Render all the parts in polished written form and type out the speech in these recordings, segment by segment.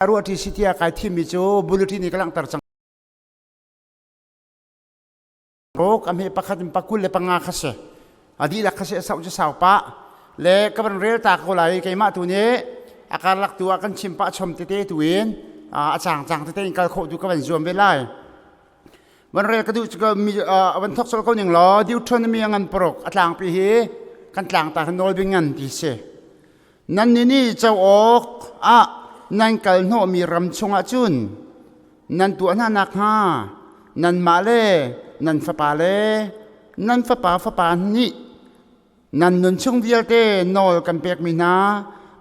Ruahṭi si tiah kai thimmi cu bulletin i ka langhter cang. Ruk a hme pakhat in pakul le panga kha si. A dihlak kha si a sauh cu sau pah. Le ka van rel ta ko lai keimah tu nih a karlak tu ah kan chim pah chom tete tu in a chang chang tete in kal khawh tu ka van zuam ve lai. Van rel ka duh cu van thok sol ko ning law Deuteronomy a ngan paruk a tlangpi hi kan tlang ta kan nawl bing ngan ti si. Nannih nih co awk ah nan kal hnawhmi ram chungah cun nan tuah hna nakhnga nanmah le nan fapa le nan fapa fapa nih nan nun chung vialte nawl kan pekmi hna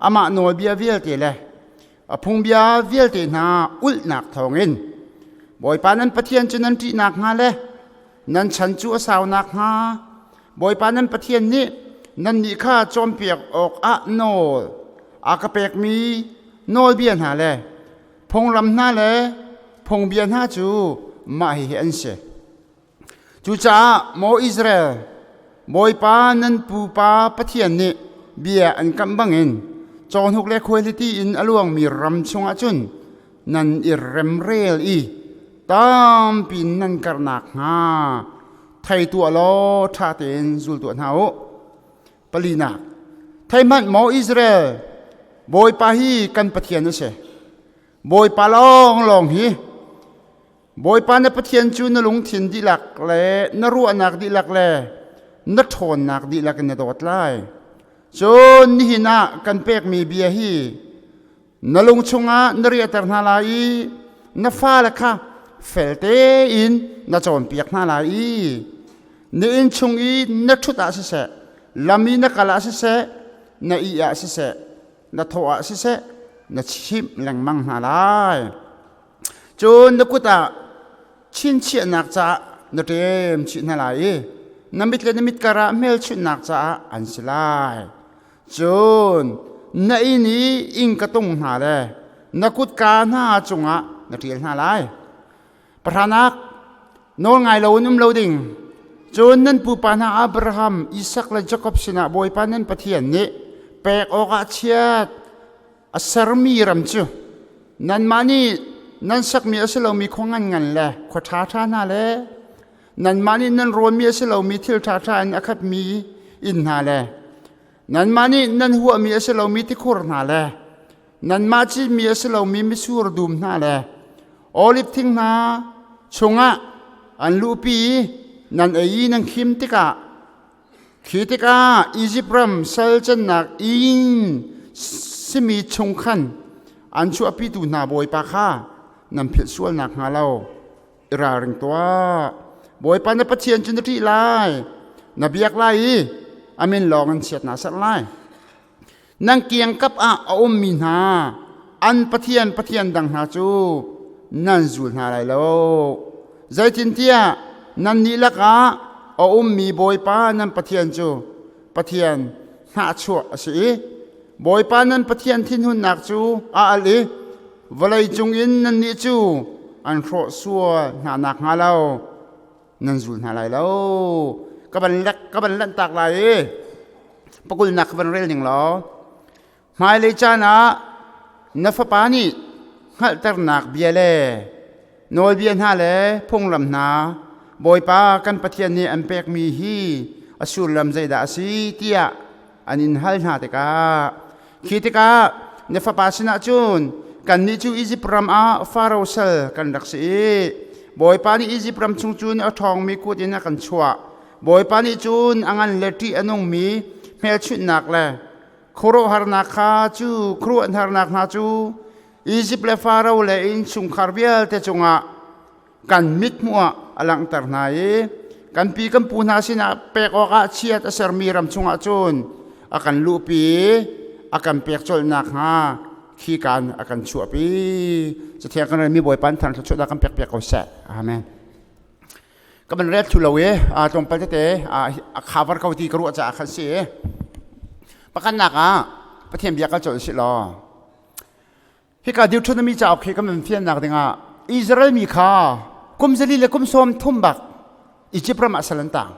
amah nawlbia vialte le a phungbia vialte hna ulhnak thawngin Bawipa nan Pathian cu nan ṭih nakhnga le nan chan cu a sau nakhnga Bawipa nan Pathian nih nannih kha cawnpiak awkah nawl a ka pekmi nawlbia hna le phunglam hna le phungbia hna cu mah hihi an si. Cucaah maw Israel, Bawipa nan pupa Pathian nih bia an kamh bangin cawhnuk le khuaihliti in a luangmi ram chungah cun nan i remrel i tampi in nan karh nakhnga thei tuah law ṭha tein zul tuah hna u. Palinak, thei hmanh maw Israel, Bawipa hi kan Pathian a si. Bawipa lawnglawng hi Bawipa na Pathian cu na lungthin dihlak le na ruahnak dihlak le na ṭhawnnak dihlak in na dawt lai. Cun nihin ah kan pekmi bia hi Na lung chungah na riahter hna lai i na fale kha fel tein na cawnpiak hna lai i na inn chung i na ṭhut ah siseh, lam i na kal ah siseh, na ih ah siseh, na thawh ah siseh, na chimh lengmang hna lai. Cun na kut ah chinchiahnak caah na ṭem chih hna lai i na mit le na mit karah hmelchunhnak caah an si lai. Cun na inn i inn ka tung hna le na kutka hna cungah na ṭial hna lai. Pahranak nawl ngai lo in um lo ding. Cun nan pupa hna Abraham, Isak le Jakob sinah Bawipa nan Pathian nih pek awkah chiat a sermi ram cu nanmah nih nan sakmi a si lomi khua nganngan le khua ṭhaṭha hna le nanmah nih nan rawnmi a si lomi thil ṭhaṭha in a khatmi inn hna le nanmah nih nan huahmi a si lomi tikhur hna le nanmah cinmi a si lomi mitsur dum hna le oliv thing hna chungah an luhpi i nan ei i nan khim tikah Khi tikah Izipt ram sal cannak inn simi chung khan an chuahpitu hna Bawipa kha nan philh sual nakhnga lo i ralring tuah. Bawipa na Pathian cu na ṭih lai, na biak lai i a min lawng in chiat naa serh lai. Nan kiangkap ah a ummi hna an pathian pathian dang hna cu nan zul hna lai lo. Zeitintiah nannih lakah a ummi Bawipa nan Pathian cu Pathian hnahchuah a si i Bawipa nan Pathian thinhunnak cu a al i vawlei cungin nannih cu an hrawh sual hna nakhnga lo nan zul hna lai lo. Ka van lek ka van lanhtak lai i pakulnak ka van rel ning law hmailei caan ah na fapa nih hngalhternak bia le nawlbia hna le phunglam hna Bawipa kan Pathian nih an pekmi hi a sullam zeidah a si tiah an in hal hna tikah khi tikah na fapa sinah cun kannih cu Izipt ram ah Faro sal kan rak si i Bawipa nih Izipt ram chung cun a ṭhawngmi kut in a kan chuah Bawipa nih cun a ngan le ṭih a nungmi hmelchunhnak le khuaruahharnak kha cu khuaruahharnak hna cu Izipt le Faro le innchungkhar vialte cungah kan mithmuh ah a langhter hna i kan pi kan pu hna sinah pek awkah chiat a sermi ram chungah cun a kan luhpi i a kan pek colh nakhnga khi kaan a kan chuahpi. Cathiang kan relmi Bawipa an thang thluachuah dah kan pek piak ko seh. Amen. Ka van rel thlu lo i tlawmpal tete a cover ko ti ka ruah caah khan si. Pakhatnak ah Pathian bia kal colh si law hika Deuteronomy cauk hi kan van fiannak dingah Israel mi kha kum zali le kum sawm thum bak Egypt ram ah sal an tang.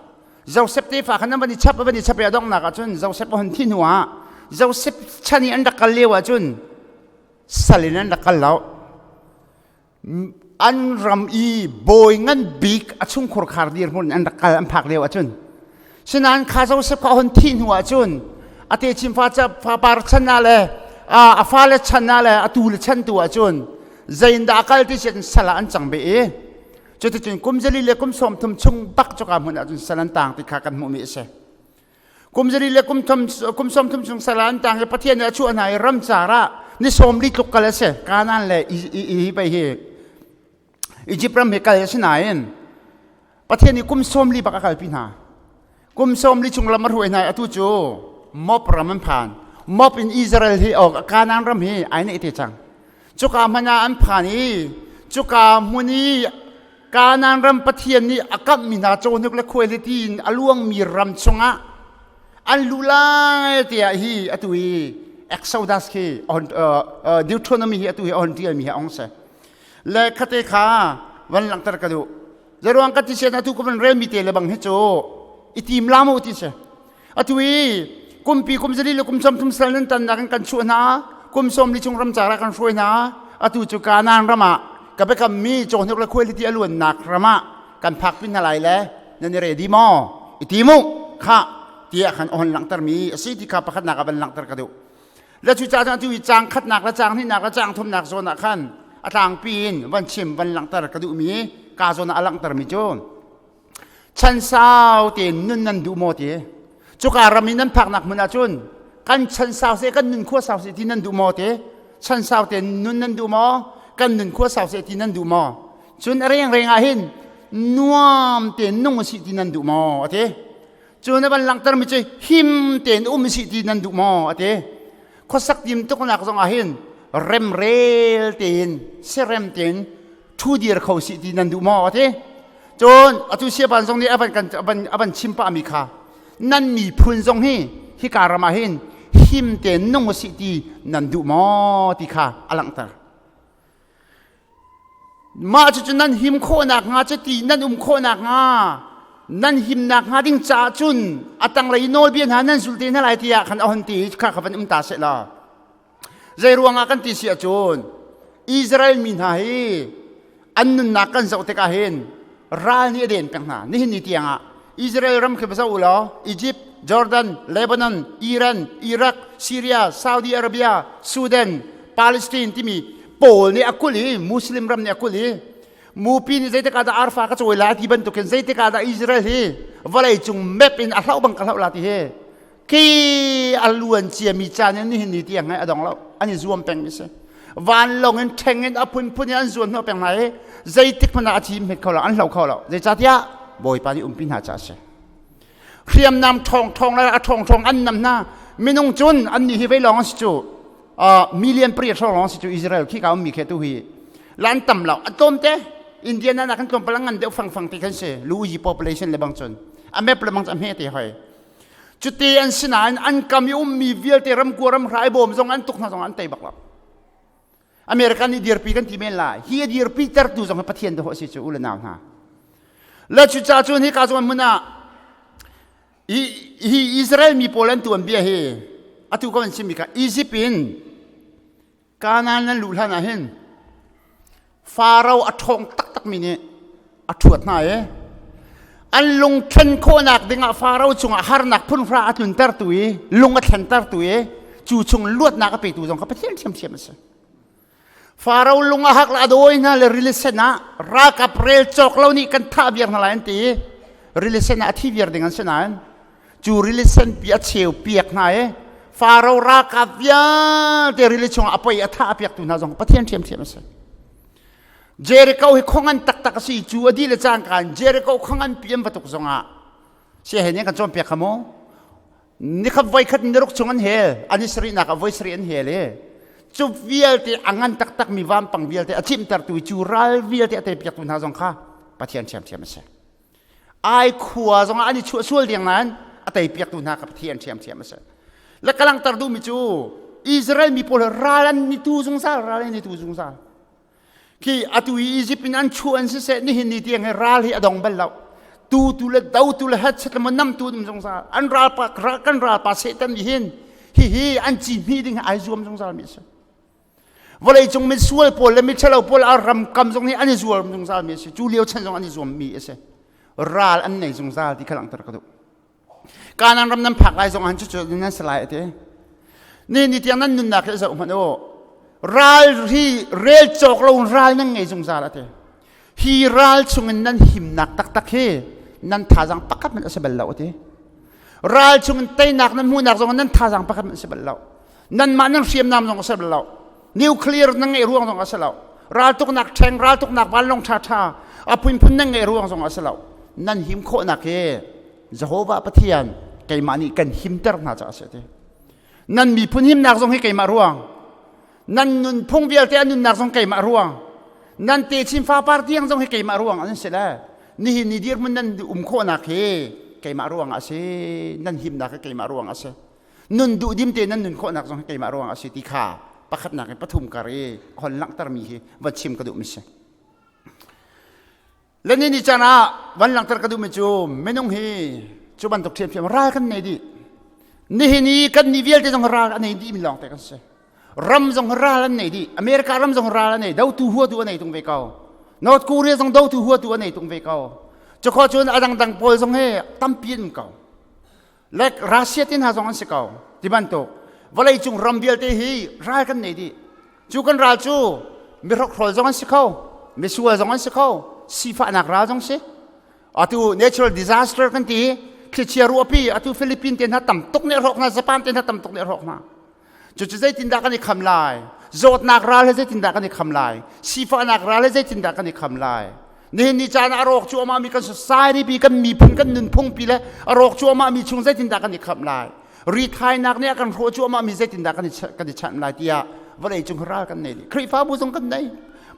Joseph tefa khan an van i chap van i chap i a donghnak ah cun Joseph a hun thi hnu ah Joseph chan i an rak kal lio ah cun Sal in an rak kal lo. An ram i bawi ngan bik a chungkhur khar dirhmun in an rak kal an phak lio ahcun. Sinain kha Joseph kha a hun thih hnu ahcun a techin fa fapar chan ah le a fale chan ah le a tu le chan tu ahcun zeindah a kal ti sin sal ah an cang beh i cuticun kum zali le kum 30 chung bak cuka hmun ahcun sal an tang ti kha kan hmuhmi a si. Kum zali le kum thum kum 30 chung sal ah an tang i Pathian nih a chuah hna i ramcar ah ni 40 tluk kal a si. Kanaan le hi pei hi Egypt ram hi kal a si nain Pathian nih kum 40 bak a kalpi hna. Kum 40 chung lam a hruai hna i atu cu Moab ram an phan. Moab in Israel hi oh, Kanaan ram hi ai neih te cang. Cuka hmanh ah an phan i cuka hmun i Kanaan ram Pathian nih a kamhmi hna cawhnuk le khuailiti in a luangmi ram chungah an luh lai tiah hi atu hi Exodus khi Deuteronomy hi atu hi a hon ṭialmi hi a ong si. Le khate kha van langhter ka duh. Zeruang ka ti sian atu ka van relmi te le bang hi cu i tim la mu ti si. Atu i kumpi kum zali le kum 30 sal nan tannak in kan chuah hna, kum 40 chung ramcar ah kan hruai hna. Atu cu Kanaan ram ah ka biakam mi cawhnuk le khuailiti a luannak ram ah kan phak pin hna lai le nan i ready maw? I ti mu kha tiah khan a hon langhter mi a si ti kha pakhatnak ah van langhter ka duh. Le cu caah atu i caang khatnak le caang hnihnak le caang thumnak zawn ah khan a tlangpi in van chim van langhter ka duhmi ka zawn ah a langhter mi cu chan sau tein nun nan duh maw ti cuka ram i nan phaknak hmun ah cun kan chan sau seh kan nun khua sau seh ti nan duh maw ti chan sau tein nun nan duh maw kan nun khua sau seh ti nan duh maw cun a rengreng ah hin nuam tein nung si ti nan duh maw ati cu na van langhter mi cu him tein um si ti nan duh maw ati khuasak tim tuknak zong ah hin remrel tein serem tein ṭhu dir kho si ti nan duh maw ati Cun atu siaban zong nih a van kan a van chim pahmi kha nan miphun zong hi hika ram ah hin him tein nung usih ti nan duh maw ti kha a langhter. Mah cucu nan him khawhnak hnga cu ti nan um khawhnak hnga nan himnak hnga ding caah cun a tanglei nawlbia hna nan zul te hna lai tiah khan a hon ti kha kha van um ta seh law. Zei ruangah kan ti si ahcun Israel mi hna hi an nunnak kan zoh tikah hin ral nih a den peng hna. Nihin ni tiangah Israel ram khi va zoh u law Egypt, Jordan, Lebanon, Iran, Iraq, Syria, Saudi Arabia, Sudan, Palestine timi pawl nih a kulh i Muslim ram nih a kulh i mupi nih zeitik ah dah arfa ka cawi lai ti bantukin zeitik ah dah Israel hi vawlei cung map in a hloh bang ka hloh la ti hi Khi a luan ciami caan in nihin ni tiang a dong lo. An i zuam peng mi si. Vanlawng in ṭheng in a phunphun in an zuan hnawh peng hna i zeitik hmanh ah a thi hmet kho lo, an hlo kho lo. Zeicahtiah Bawipa nih umpi hna caah a si. Hriamnam ṭhawng ṭhawng le a ṭhawng ṭhawng an nam hna. Minung cun an nih hi vei lawng an si cu. Million pariat hrawng lawng si cu Israel khi ka ummi khi tu hi. Lan tam lo. A tlawm te. Indiana nak kan tlawm palang ngan deuh fangfang te khan si. Lu population le bang cun. A map le bang cu a hme te hoi. Cuti an si nain an kam i ummi vialte ramkua ramhra i bawm zong an tuk hna zong an tei bak lo. America nih dirpi kan ti men lai. Hi a dirpi tertu zong hi Pathian dawh a si cu u le nau hna. Le cucaah cun hika zawn hmun ah hi Israel mi pawl an tuan bia hi atu ka van chimmi kha Egypt in Kanaan nan luh hlan ah hin Faro a ṭhawng taktakmi nih a ṭhuat hna i an lung thlen khawhnak dingah Faro cungah harnak phunhra a tluntertu i lung a thlentertu i cu chung luatnak a petu zong kha Pathian ṭhiamṭhiam a si. Faro lung a hak le a dawi hna le rili sen ah ralkap rel cawk lo nih kan thah viar hna lai an ti i rili sen ah a thi viar ding an si nain cu rili senpi a cheu piak hna i Faro ralkap vialte rili chungah a poi a thah piaktu hna zong Pathian ṭhiamṭhiam a si. Jericho hi khuangan taktak a si cu a dih le cangka in Jericho khuangan pi an va tuk zongah siahen in kan cawnpiak kha mu nikhat voi khat niruk chung an hel an i sarihnak ah voi sarih an hel i cu vialte a ngan taktak mi vampang vialte a cimtertu cu ral vialte a teipiaktu hna zong kha Pathian ṭhiamṭhiam a si. Ai khua zongah an i chuah sual ding nain a teipiaktu hna kha Pathian ṭhiamṭhiam a si. Le ka langhter duhmi cu Israel mi pawl ral an ni tu zungzal, ral an ni tu zungzal. Khi atu i Egypt in an chuah an siseh nihin ni tiang hi ral hi a dong bal lo. Tu tu le do tu le het le nam tu um zungzal. An ralpa kan ralpa Satan nih hin hihi an ci hmi ding ai zuam zungzal mi a si. Vawleicung misual pawl le miṭhalo pawl a ram kam zong nih an i zuam zungzal mi a si. Cu lio chan zong an i zuam mi a si. Ral an nei zungzal ti kha langhter ka duh. Kanan ram nan phak lai zong ah cucu nan si lai a ti. Ni ni tiang nan nunnak hi zoh hmanh u. Ral hi rel cawk lo ral nan ngei zungzal a ti. Hi ral chungin nan himnak taktak hi nan thazaang pakhat hmanh a si bal lo a ti. Ral chungin teinak nan hmuhnak zong nan thazaang pakhat hmanh a si bal lo. Nanmah nan hriamnam zong a si bal lo. Nuclear nan ngeih ruang zong a si lo. Raltuknak ṭheng, raltuknak vanlawng ṭhaṭha a phunphun nan ngeih ruang zong a si lo. Nan him khawhnak hi Jehovah Pathian keimah nih kan himter hna caah a si a ti. Nan miphun himnak zong hi keimah ruang. Nan nunphung vialte an nunnak zong keimah ruang. Nan techin fapar tiang zong hi keimah ruang an si le. Nihin ni dirhmun nan um khawhnak hi keimah ruang a si. Nan himnak hi keimah ruang a si. Nun duhdim te nan nun khawhnak zong hi keimah ruang a si ti kha pakhatnak in pathum kar i hon langhtermi hi van chim ka duhmi si. Le ni ni caan ah van langhter ka duhmi cu minung hi cu bantuk ṭhiamṭhiam ral kan nei dih. Nihin i kan nih vialte zong ral a nei dihmi lawngte kan si. Ram zong ral an nei dih. America ram zong ral a nei. Dotu huatu a nei tung ve ko. North Korea zong dotu huatu a nei tung ve ko. Cukhawh cun a dangdang pawl zong hi tampi an um ko. Like Russia te hna zong an si ko. Ti bantuk. Vawleicung ram vialte hi ral kan nei dih. Cu kan ral cu mihrokhrol zong an si kho, misual zong an si kho, sifahnak ral zong si. Atu natural disaster kan ti, thlichia ruahpi, atu Philippines te hna tam tuk nih a hrawk hna, Japan te hna tam tuk nih a hrawk hna. Cucu zeitindah kan i kham lai? Zawtnak ral he zeitindah kan i kham lai? Sifahnak ral he zeitindah kan i kham lai? Nihin ni caan ah a rawk cuahmah mi kan society pi, kan miphun, kan nunphung pi le a rawk cuahmah mi chung zeitindah kan i khamh lai? Rithainak nih a kan hrawh cuahmah mi zeitindah kan i kan i chanh lai tiah vawlei cung ral kan nei dih. Khrihfabu zong kan nei,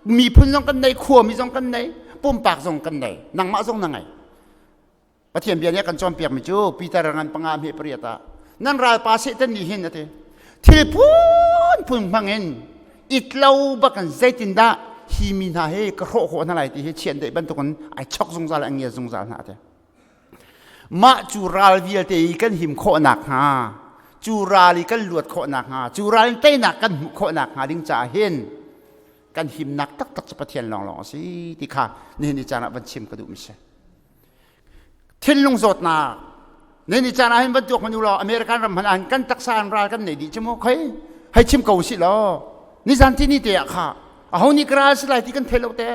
miphun zong kan nei, khuami zong kan nei, pumpak zong kan nei, nangmah zong na ngei. Pathian bia nih a kan cawnpiakmi cu Peter ngan panga hme pariat ah nan ralpa Satan nih hin a ti thil phunphun hmangin itlo bakin zeitindah hi mi hna hi ka hrawh khawh hna lai ti hi chiandeih bantukin ai chok zungzal an ngia zungzal hna a ti. Mah cu ral vialte i kan him khawh nakhnga cu ral i kan luat khawh nakhnga cu ral in teinak kan hmuh khawh nakhnga ding caah hin kan himnak taktak cu Pathian lawnglawng a si ti kha nihin ni caan ah van chim ka duhmi si. Thinlung zawtnak nihin ni caan ah hin van tuak hmanh u law American ram hmanh ah hin kan taksa in ral kan nei dih cu mu khoi hei chim ko usih law nizan tini te ah kha aho nih ka ral si lai ti kan thei lo te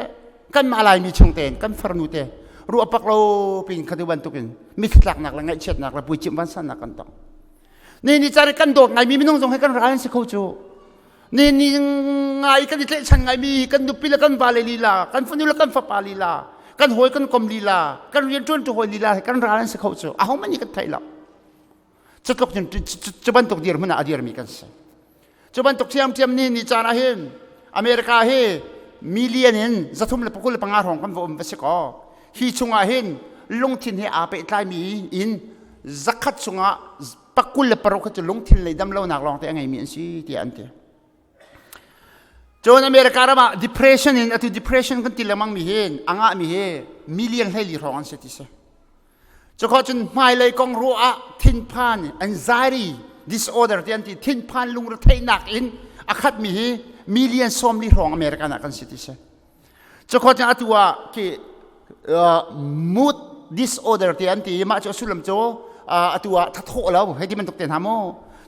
kanmah Laimi chung tein kan farnu te ruah pak lo pin khatu bantukin mithlaknak le ngaihchiatnak le puicimh vansannak kan tong. Ni ni caan kan dawt ngaimi minung zong he kan ral an si kho cu. Ni ni ngai kan i tlaihchan ngaimi kan nupi le kan vale lila, kan fanu le kan fapa lila, kan hawi kan kom lila, kan rianṭuan tu hawi lila he kan ral an si kho cu. Aho man nih kan theih lo. Cutluk cun cu bantuk dirhmun ah a dirmi kan si. Cu bantuk ṭhiamṭhiam ni ni caan ah hin America hi million in 325 hrawng kan va um va si kaw hi chungah hin lungthin he aa pehtlaimi in zakhat chungah 26 kha cu lungthin lei damlonak lawngte a ngeimi an si tiah an ti. Cun America ram ah depression in atu depression kan ti lengmang mi hin a ngahmi hi million 14 hrawng an si ti si. Cukhawh cun hmailei kong ruah ah thinphan anxiety disorder ti an ti thinphan lungretheihnak in a khatmi hi million 40 hrawng American ah kan si ti si. Cukhawh cun atu ah khi mood disorder ti an ti mah cu a sullam cu atu ah thathawh lo hei ti bantuk te hna mu.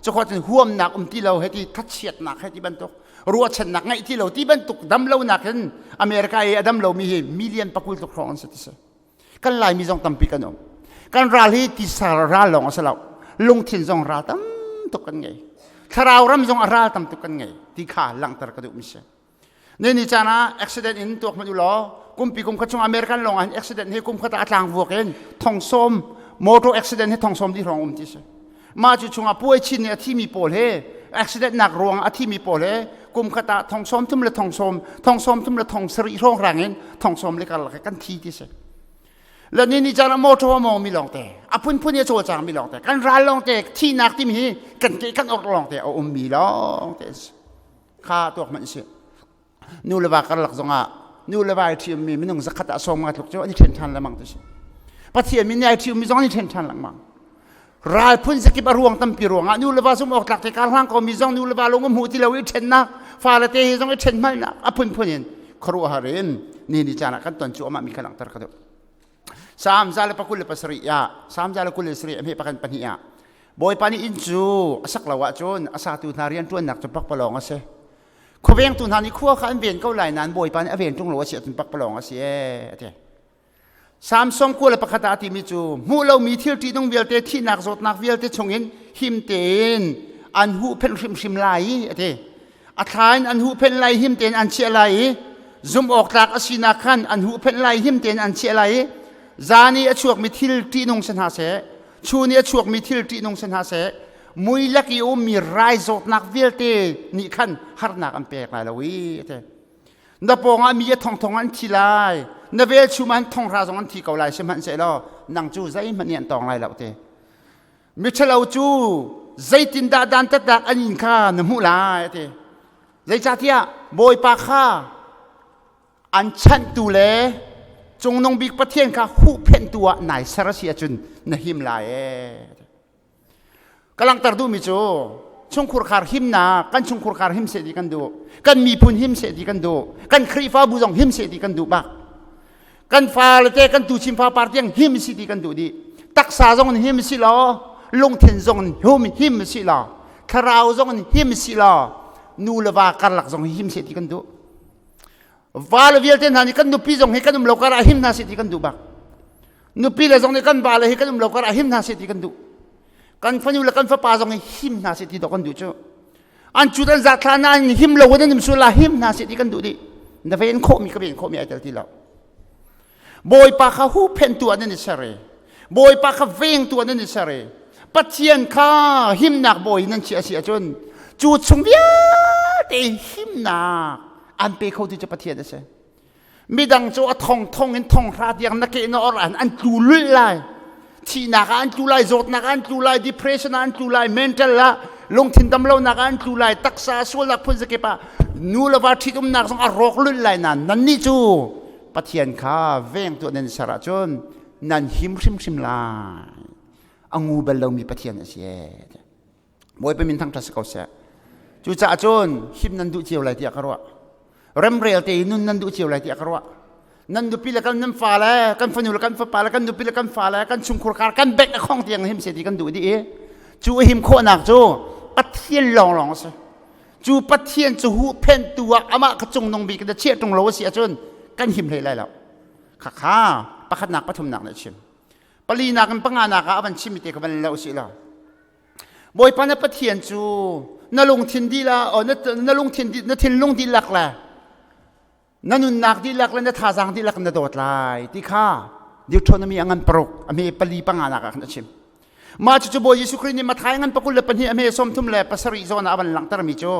Cukhawh cun huamnak um ti lo hei ti thachiatnak hei ti bantuk ruahchannak ngeih ti lo ti bantuk damlonak in America i a dam lomi hi million 20 tluk hrawng an si ti si. Kan Laimi zong tampi kan um. Kan ral hi tisa ral lawng a si lo. Lungthin zong ral tam tuk kan ngei. Thlarau ram zong a ral tam tuk kan ngei ti kha langhter ka duhmi si. Ne ni caan ah accident in tuak hmanh u law kumpi kum khat chung American lawng ah hin accident hi kum khat ah a tlang vuak in thong sawm motor accident hi thong sawm di hrawng um ti si. Mah cu chungah puai chin nih a thimi pawl he accident nak ruang a thimi pawl he kum khat ah thong sawm thum le thong sawm thong sawm thum le thong sarih hrawng rang in thong sawm le karlak kan thi ti si. Le ni ni caan ah motor a mawng mi lawng te a phunphun i a cawlcang mi lawng te kan ral lawng te thihnak timi hi kan ke kan orh lawng te a um mi lawng te kha tuak hmanh si. Nu le va karlak zongah nu le va ai ṭhiummi minung zakhat ah 50 tluk cu an i ṭhen ṭhan lengmang ti si. Pathian min ai ṭhiummi zong an i ṭhen ṭhan lengmang. Ral phun zakip a ruang tampi ruangah nu le va zum awk tlak te kar hlang ko mi zong nu le va lung hmu ti lo i ṭhennak fale te hi zong i ṭhen hmalnak a phunphun in khuaruahhar in ni ni caan ah kan ton cu amah mi kha langhter ka duh. Salm 127 ah Salm 127 a hme pakhat pahnih ah Bawipa nih inn cu a sak lo ahcun a satu hna rianṭuannak cu pakpalawng a si. Khuavengtu hna nih khua kha an ven ko lai nain Bawipa nih a ven ṭung lo a si ahcun pakpalawng a si ee a ti. Samsung 21 ah a timi cu hmuh lomi thil ṭihnung vialte thihnak zawtnak vialte chungin him tein an huhphenh hrimhrim lai i a ti. A thla in an huhphenh lai him tein an chiah lai i zumh awk tlak a sinak khan an huhphenh lai him tein an chiah lai i zan i a chuakmi thil ṭihnung si hna seh chun i a chuakmi thil ṭihnung si hna seh mui lak i a ummi rai zawtnak vialte nih khan harnak an pek lai lo i a ti. Na pawngah mi a thongthong an thi lai na velchum ah thonghra zong an thi ko lai sihmanhsehlaw nang cu zeihmanh nih an tawng lai lo te miṭhalo cu zeitindah dantatnak an in kha na hmuh lai ti zeicahtiah bawipa kha an chanhtu le cungnung bik pathian kha huhphenhtu ah nai ser a si ahcun na him lai ee Ka langhter duhmi cu chungkhur khar himnak kan chungkhur khar him seh ti kan duh kan miphun him seh ti kan duh kan Khrihfabu zong him seh ti kan duh bak kan fale te kan tuchin fa par tiang him si ti kan duh dih taksa zong in him si law lungthin zong in hum him si law thlarau zong in him si law nu le va karlak zong him seh ti kan duh va le vialte hna nih kan nupi zong hi kan um lo kar ah him hna seh ti kan duh bak nupi le zong nih kan va le hi kan um lo kar ah him hna seh ti kan duh kan fanu le kan fapa zong hi him hna seh ti dawh kan duh cu an cut an zathla na an him lo an um sual la him hna seh ti kan duh dih na ven khawhmi ka ven khawhmi ai tel ti lo bawipa kha huhphentu an i ser i bawipa kha vengtu an i ser i pathian kha himnak bawi nan chiah si ahcun cu chung vialte himnak an pe kho tu cu pathian a si midang cu a thong thong in thong hra tiang na ke na or an an tlu lulh lai thihnak ah an tlu lai zawtnak ah an tlu lai depression ah an tlu lai mental ah lungthin damlonak ah an tlu lai taksa sualnak phun zakip ah nu le va ṭhitumnak zong a rawk lulh lai nain nannih cu Pathian kha vengtu nan ser ahcun nan him hrimhrim lai a ngu bal lomi Pathian a si Bawipa min thangṭhat si ko seh cucaah cun him nan duh cio lai tiah ka ruah remrel te nun nan duh cio lai tiah ka ruah nan nupi le kan nan fa le kan fanu le kan fapa le kan nupi le kan fa le kan chungkhur kar kan bank a khong tiang him se ti kan duh dih i cu a him khawhnak cu Pathian lawnglawng a si cu Pathian cu huhphenhtu ah amah ka cungnung bik na chiah ṭung lo a si ahcun kan him hlei lai lo khakha pakhatnak pathumnak nih a chim palinak in panganak ah a van chimmi te kha van lo si lo Bawipa na Pathian cu na lungthin dihlak na lungthin na thinlung dihlak le na nunnak dihlak le na thazaang dihlak na dawt lai ti kha Deuteronomy a ngan paruk a hme pali panga nak ah khan a chim mah cucu Bawi Jesuh Khrih nih Matthai ngan 22 a hme 37 zawn ah a van langhtermi cu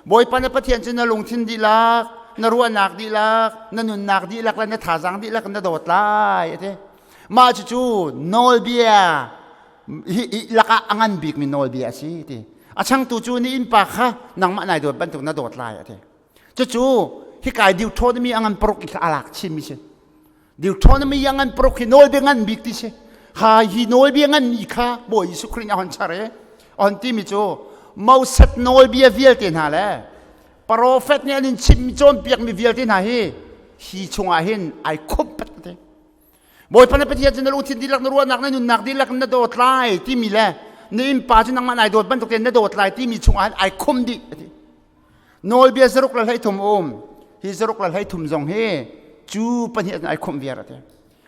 Bawipa na Pathian cu na lungthin dihlak na ruahnak dihlak na nunnak dihlak le na thazaang dihlak na dawt lai a ti mah cucu nawlbia hi lakah a ngan bikmi nawlbia a si ti a changtu cu ni innpa kha nangmah nai dawt bantuk na dawt lai a ti cucu hikai Deuteronomy a ngan paruk i a lak chinmi si Deuteronomy a ngan paruk hi nawlbia ngan bik ti si ha hi nawlbia ngan mi kha Bawi Jesuh Khrih nih a hon char i a hon timi cu Moses nawlbia vialte hna le profet nih an in chimmi cawnpiakmi vialte hna hi hi chungah hin ai khumh pat te Bawipa na Pathian cu na lungthin dihlak na ruahnak na nunnak dihlak na dawt lai timi le na innpa cu nangmah nai dawt bantuk tein na dawt lai timi chungah hin ai khum dih a ti. Nawlbia zaruk le 13 um hi zaruk le 13 zong hi cu pahnih ai khumh viar a ti.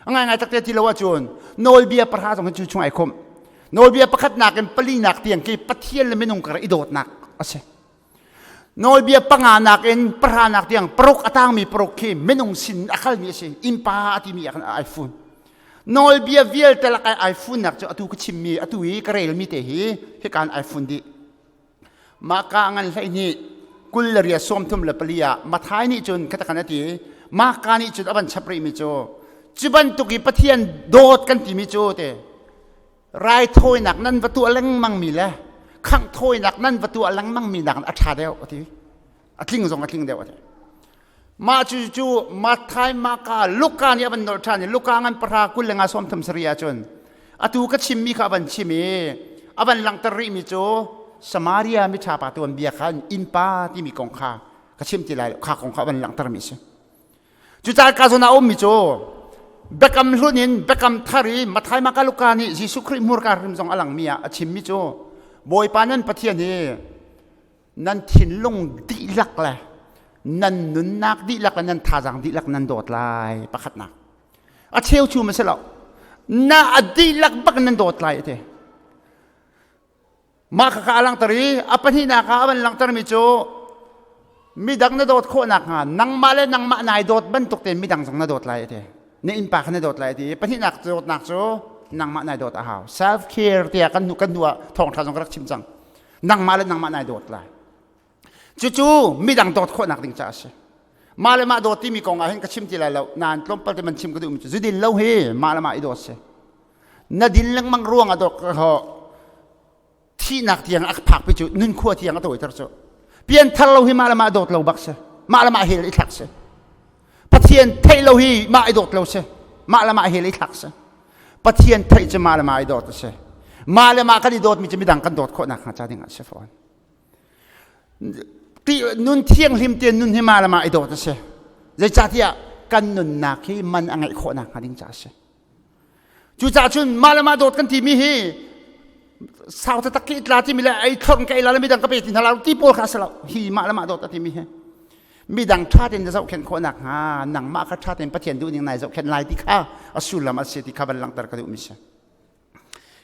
A ngaingai takte ti lo ahcun nawlbia pahra zong hi cu chung ai khumh. Nawlbia pakhatnak in palinak tiang khi Pathian le minung kar i dawtnak a si. Nawlbia panga nakin pahra nak tiang paruk a tangmi paruk khi minung sin a kalmi a si. Innpa a timi ah khan ai fun. Nawlbia vialte lak ai funnak cu atu ka chimmi atu i ka relmi te hi hikan ai fun dih. Mah ka ngan 12 28 34 ah Mathai nih cun khatakhan a ti Marka nih cun a van chap rihmi cu cu bantuk i Pathian dawt kan timi cu te raithawinak nan va tuah lengmang mi le khangh thawinak nan va tuah lengmang mi nakin a ṭha deuh a ti a tling zong a tling deuh a ti mah cu cu Matthai Marka Luka nih a van nolh ṭhan i Luka ngan pahra 25 37 ahcun. Atu ka chimmi kha a van chim i a van langhter rihmi cu Samaria miṭha pa tuanbia khan innpa timi kong kha ka chim ti lai lo kha kong kha a van langhtermi a si. Cucaah ka zawn ah a ummi cu Biakam hlun in Biakam thar i Matthai Marka Luka nih Jesuh Khrih hmurka hrim zong a langmi ah a chimmi cu Bawipa nan Pathian hi nan thinlung dihlak le nan nunnak dihlak le nan thazaang dihlak nan dawt lai pakhatnak. A cheu chu ma si lo. Na a dihlak bak nan dawt lai ati. Mah khakha a langhter i a pahnihnak ah a van langhtermi cu midang na dawt khawh nakhnga nangmah le nangmah nai dawt bantuk tein midang zong na dawt lai a ti. Na innpa kha na dawt lai a ti. Pahnihnak dawtnak cu nangmah nai dawt a hau. Self care tiah kan hnu kan hnu ah thawngṭha zong ka rak chim cang. Nangmah le nangmah nai dawt lai. Cucu midang dawt khawhnak ding caah a si. Mah le mah dawt timi kong ah hin ka chim ti lai lo. Nain tlawmpal te man chim ka duhmi cu zudin lo hi mah le mah i dawt si. Na din lengmang ruang ah dawt thihnak tiang a phakpi cu nunkhua tiang a tawiter cu. Pianthar lo hi mah le mah dawt lo bak si. Mah le mah hel i thlak si. Pathian theih lo hi mah i dawt lo si. Mah le mah hel i thlak si. Pathian theih cu mah le mah i dawt a si. Mah le mah kan i dawtmi cu midang kan dawt khawh nakhnga ca ding ah a si fawn. Nun thianghlim tein nun hi mah le mah i dawt a si. Zeicahtiah kan nunnak hi man a ngeih khawh nakhnga ding caah a si. Cucaah cun mah le mah dawt kan timi hi sau taktak khi tla timi le ei thlorh ka ei la le midang ka pe ti hna lo ti pawl kha a si lo. Hi mah le mah dawt a timi hi midang ṭha tein na zohkhenh khawh nakhnga nangmah kha ṭha tein Pathian duhning nai zohkhenh lai ti kha a sullam a si ti kha van langhter ka duhmi si.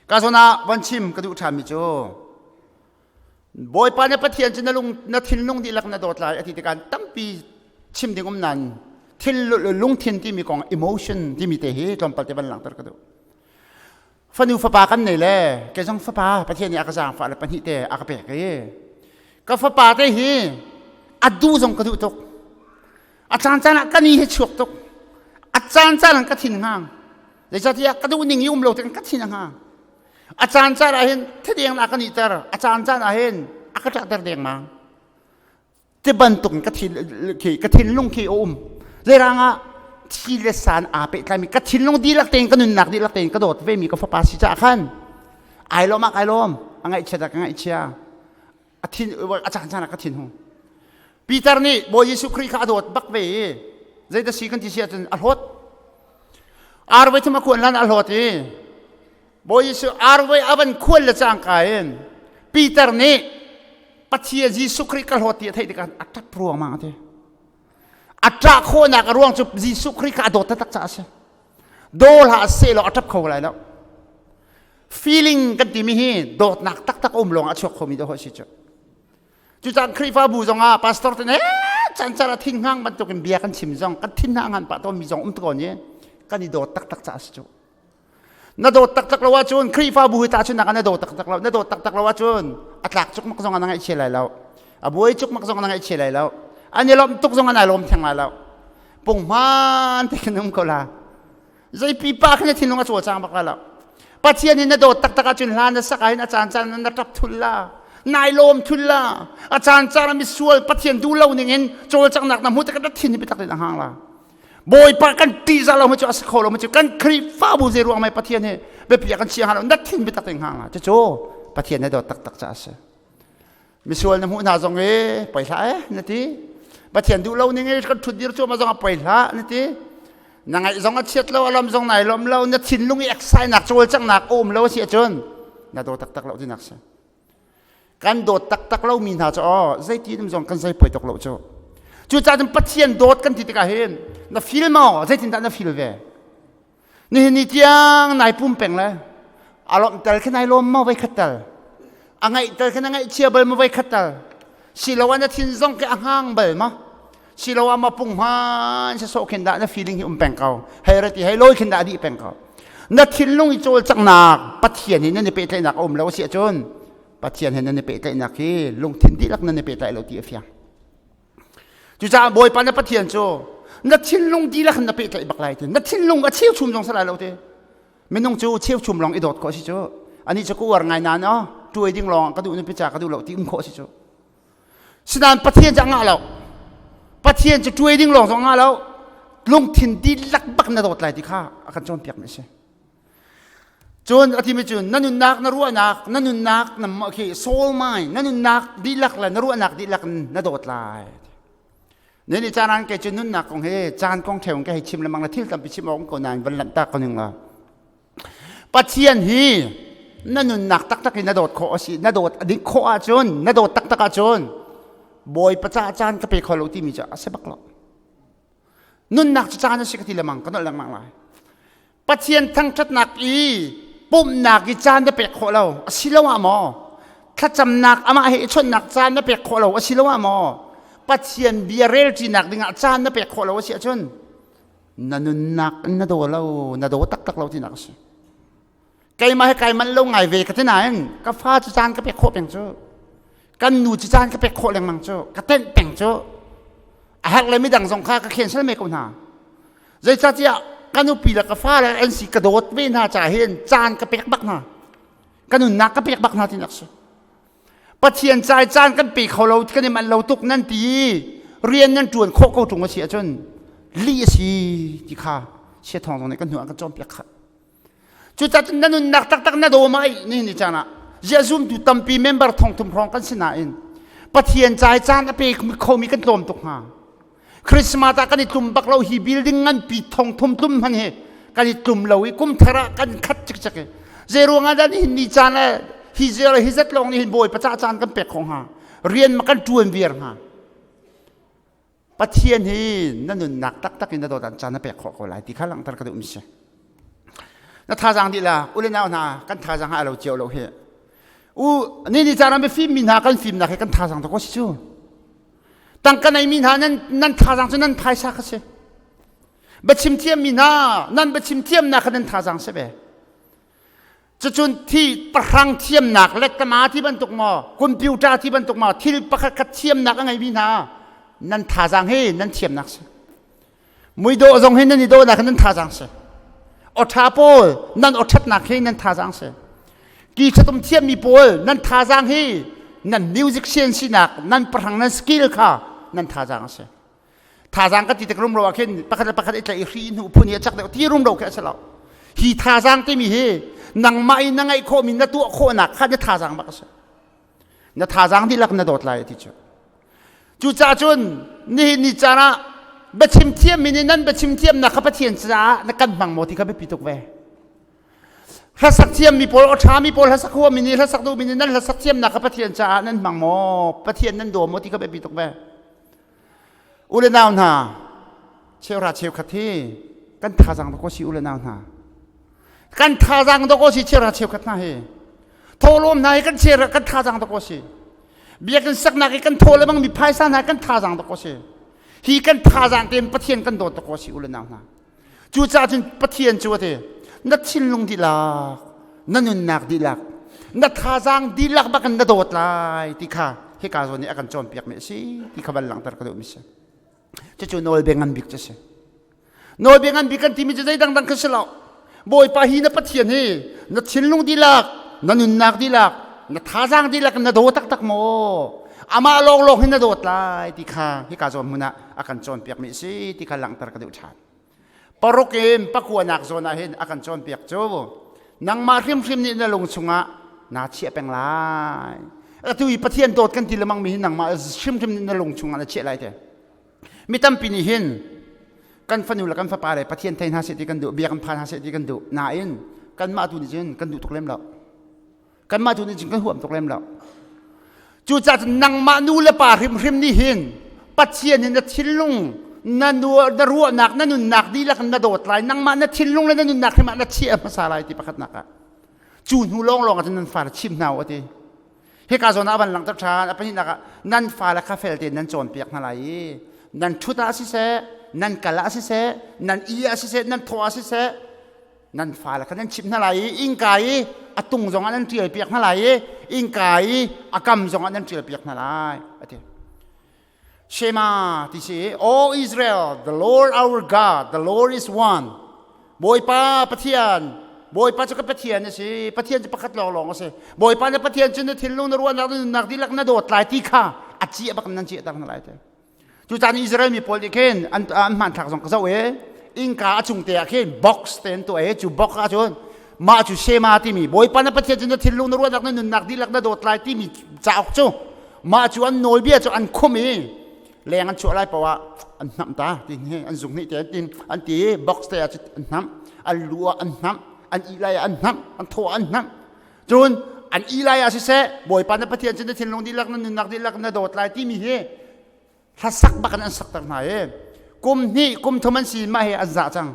Ka zawn ah van chim ka duh ṭhanmi cu Bawipa na Pathian cu na lung na thinlung dihlak na dawt lai a ti tikah tampi chim ding um nain thil lungthin timi kong emotion timi te hi tlawmpal te van langhter ka duh. Fanu fapa kan nei le kei zong fapa Pathian nih a ka zaangfah le pahnih te a ka pek i ka fapa te hi a duh zong ka duh tuk. A caan caan ah ka ni hi chuak tuk. A caan caan ah ka thin hang. Zeicahtiah ka duh ning i um lo tikah ka thin a hang. A caan caan ah hin thadeng a ka nihter a caan caan ah hin a ka ṭahter dengmang ti bantuk in ka thin khi ka thinlung khi a um zeirang ah thi le san aa pehtlaimi ka thinlung dihlak tein ka nunnak dihlak tein ka dawt vemi ka fapa si caah khan ai lawm ah kai lawm a ngaihchiat ah ka ngaihchia a thin a caan caan ah ka thin hung Peter nih Bawi Jesuh Khrih kha a dawt bak ve i zeidah si kan ti si ahcun a hlawt arvei thum a khuan hlan a hlawt i Bawi Jesuh arvei a van khual le cangka in Peter nih Pathian Jesuh Khrih ka hlawt ti a theih tikah a ṭap ruangmang a ti a ṭah khawhnak a ruang cu Jesuh Khrih kha a dawt taktak caah a si daw hlah sehlaw a ṭap kho lai lo feeling kan timi hi dawtnak taktak um lawng a chuak khomi dawh a si cu cucaah Khrihfabu zongah pastor te nih caan caan a thin ngang bantukin bia kan chim zong kan thin hna ngan pah tawnmi zong um tawn i kan i dawt taktak caah a si cu na dawt taktak lo ahcun Khrihfabu hi tahchunhnak ah na dawt taktak lo na dawt taktak lo ahcun a tlak cukmak zong ah na ngaihchia lai lo a buai cukmak zong ah na ngaihchia lai lo an i lawmh tuk zong ah nai lawm theng lai lo punghman te khin um ko la zei pipa khin na thinlung a cawlcang bak lai lo Pathian in na dawt taktak ahcun hla na sak ahhin a caan caan na ṭap thul la nai lawm thul la a caan caan ah misual Pathian duh lo ning in cawlcanghnak na hmuh tikah na thin hi biatak in a hang la Bawipa kan ṭihzah lo cu a si kho lo cu kan Khrihfabu zei ruang mei Pathian hi biapi ah kan chia hnga lo na thin biatak in hang la cucu Pathian na dawt taktak caah a si misual na hmuh hna zong i poi hlah eh na ti Pathian duh lo ning i kan ṭhut dir cuahmah zong ah poi hlah na ti na ngaih zong a chiat lo a lawm zong nai lawm lo na thinlung i eksainak cawlcanghnak a um lo a si ahcun na daw taktak lo tinak si kan dawt taktak lomi hna cu aw zeiti um zong kan zei poi tuk lo cu cucaah cun Pathian dawt kan ti tikah hin na feel maw zeitindah na feel ve Nihin ni tiang nai pum peng le a lawmh tel khi nai lawm maw voi khat tel a ngaih tel khi na ngaihchia bal maw voi khat tel siloah na thin zong khi a hang bal ma siloah ma pung hman se sawh khin dah na feeling hi um peng ko hei rati hei loi khin dah dih peng ko na thinlung i cawlcanghnak Pathian he nan i pehtlaihnak a um lo a si ahcun Pathian he nan i pehtlaihnak hi lungthin dihlak nan i pehtlaih lo ti a fiang Cucaah Bawipa na Pathian cu na thinlung dihlak in na pehtlaih bak lai ti. Na thinlung a cheuchum zong si lai lo ti. Minung cu cheuchum lawng i dawt khawh si cu. Anih cu ka uar ngai nain aw tuai ding lawng ka duh nupi ca ka duh lo ti um khawh si cu. Sinain Pathian cu a ngah lo. Pathian cu tuai ding lawng zong a ngah lo. Lungthin dihlak bak na dawt lai ti kha a kan cawnpiak mi a si. Cun a timi cu na nunnak na ruahnak na nunnak na khi soul mind na nunnak dihlak le na ruahnak dihlak in na dawt lai. Ne ni caan an kei cu nunnak kong he caan kong theo ka hei chim lengmang le thil tampi chim awk ko nain van lanh tak ko ning la. Pathian hi na nunnak taktak in na dawt khawh a si na dawt a dik khawh ahcun na dawt taktak ahcun Bawipa caah caan ka pe kho lo timi cu a si bak lo. Nunnak cu caan a si ka ti lengmang ka nolh lengmang lai. Pathian thangṭhatnak i pumhnak i caan na pek khawh lo asiloah maw thlacamnak amah he i chawnhnak caan na pek khawh lo asiloah maw Pathian bia relṭinak dingah caan na pek khawh lo a si ahcun na nunnak in na daw lo na daw taktak lo tinak a si. Keimah he kai manh lo ngai ve ka ti nain ka fa cu caan ka pek khawh peng cu kan nu cu caan ka pek khawh lengmang cu ka tenh peng cu a herh le midang zong kha ka khen me ko hna. Zeicahtiah ka nupi le ka fale an si ka dawt ve hna caah hin caan ka pek bak hna. Ka nunnak ka pek bak hna tinak si. Pathian cai caan kan pe kho lo kan i manh lo tuk nan ti rian nan ṭuan khawh ko ṭung a si ahcun lih a si ti kha sia thawng zong nih kan hnu ah kan cawnpiak kha. Cucaah na nunnak taktak na daw mai ni ni caan ah ziah zumtu tampi member thong thum hrawng kan si nain Pathian cai caan a pe khomi kan tlawm tuk hnga. Christmas ah kan i tlum bak lo hi building nganpi thong thum tlum hman hi kan i tlum lo i kum thar ah kan khat cikcek i zei ruang ah dah nihin ni caan ah hi zel hi zat lawng nih hin Bawipa ca caan kan pek kho hnga rian ma kan ṭuan viar hnga Pathian hi na nunnak taktak in na dawt caan na pek khawh ko lai ti kha langhter ka duh mi si. Na thazaang dih la ule nau hna kan thazaang ha lo cio lo hi. U ni ni caan ah fim mi hna kan fimnak hi kan thazaang to ko si cu. Tangka nei mi hna nan nan thazaang cu nan phaisa kha si. Biachim thiam mi hna nan biachim thiamnak kha nan thazaang si ve. Cucun thi pahrang thiamnak lettama ti bantuk maw computer ti bantuk maw thil pakhat khat thiamnak a ngeimi hna nan thazaang hi nan thiamnak si. Muidawh zong hi nan i dawhnak hi nan thazaang si. Awṭha pawl nan awṭhatnak hi nan thazaang si. Ki ṭhatum thiammi pawl nan thazaang hi nan musician sinak nan pahrang nan skill kha nan thazaang a si. Thazaang ka ti tik rumro ah khin pakhat le pakhat i tlaih i hri hnu phun i a cak deuh ti rumro khi a si lo. Hi thazaang timi hi nangmah in na ngeih khawhmi na tuah khawhnak kha na thazaang bak a si. Na thazaang dihlak na dawt lai ti cu. Cucaah cun nihin ni caan ah biachim thiammi nih nan biachim thiamnak kha Pathian caah na kan hmang maw ti kha biapi tuk ve. Hlasak thiammi pawl, aw ṭhami pawl, hlasak huami nih hlasak duhmi nih nan hlasak thiamnak kha Pathian caah nan hmang maw? Pathian nan daw maw ti kha biapi tuk ve. U le nau hna, cheuhra cheukhat hi kan thazaang dawk si u le nau hna. Kan thazaang dawk si cheuhra cheukhat hna hi. Thawhlawm hna hi kan cheuhra kan thazaang dawk si. Biakinn saknak i kan thaw lebang mi phaisa hna kan thazaang dawk si. Hi kan thazaang tein Pathian kan dawt dawk si u le nau hna. Cucaah cun Pathian cu a ti, na thinlung dihlak, na nunnak dihlak, na thazaang dihlak bak in na dawt lai ti kha hika zawn nih a kan cawnpiakmi a si ti kha van langhter ka duhmi si. Cucu nawlbia ngan bik cu a si. Nawlbia ngan bik kan timi cu zei dangdang kha si lo. Bawipa hi na Pathian hi na thinlung dihlak, na nunnak dihlak, na thazaang dihlak in na daw taktak maw? Amah lawnglawng hi na dawt lai ti kha hika zawn hmun ah a kan cawnpiakmi a si ti kha langhter ka duh ṭhan. Paruk in pakuanak zawn ah hin a kan cawnpiak cu nangmah hrimhrim nih na lung chungah naa chiah peng lai. Atu i Pathian dawt kan ti lemang mi hi nangmah hrimhrim nih na lung chungah na chiah lai te. Mi tampi nih hin kan fanu le kan fapa le Pathian thei hna seh ti kan duh, biakinn phan hna seh ti kan duh. Nain kanmah tu nih cun kan duh tuk lem lo. Kanmah tu nih cun kan huam tuk lem lo. Cucaah cun nangmah nu le pa hrimhrim nih hin Pathian in na thinlung na nu na ruahnak na nunnak dihlak in na dawt lai nangmah na thinlung le na nunnak hrim ah na chiah hmasa lai ti pakhatnak ah cu hnu lawnglawng ah cun nan fale chim hna u a ti hika zawn ah a van langhter ṭhan a pahnihnak ah nan fale kha fel tein nan cawnpiak hna lai i nan ṭhut ah siseh nan kal ah siseh nan i ah siseh nan thawh ah siseh nan fale kha nan chimh hna lai i innka i a tung zongah nan ṭialpiak hna lai i innka i a kam zongah nan ṭialpiak hna lai a ti Shema ti si O Israel the Lord our God the Lord is one Bawipa Pathian Bawipa cu ka Pathian a si Pathian cu pakhat lawnglawng a si Bawipa na Pathian cu na thinlung na ruahnak na nunnak dihlak na dawt lai ti kha a ciah bak nan ciah tak hna lai te Cucaan Israel mi pawl nih khin an, an hmanthlak zong ka zoh i innka a cung te ah khin box te an tuah i cu box ah cun Mah cu Shema timi Bawipa na Pathian cu na thinlung na ruahnak na nunnak dihlak na dawt lai timi cauk cu mah cu an nawlbia cu an khum i leng an chuah lai paoh ah an hnamh ta ti hi an zung hnih te an tin an ti box te ah an hnamh an lu ah an hnamh an ih lai ah an hnamh an thaw ah an hnamh cun an ih lai ah siseh Bawipa na Pathian cu na thinlung dihlak na nunnak dihlak na dawt lai timi hi hlasak bak in an sakter hna i kum hnih kum thum an si mah hi an zah cang.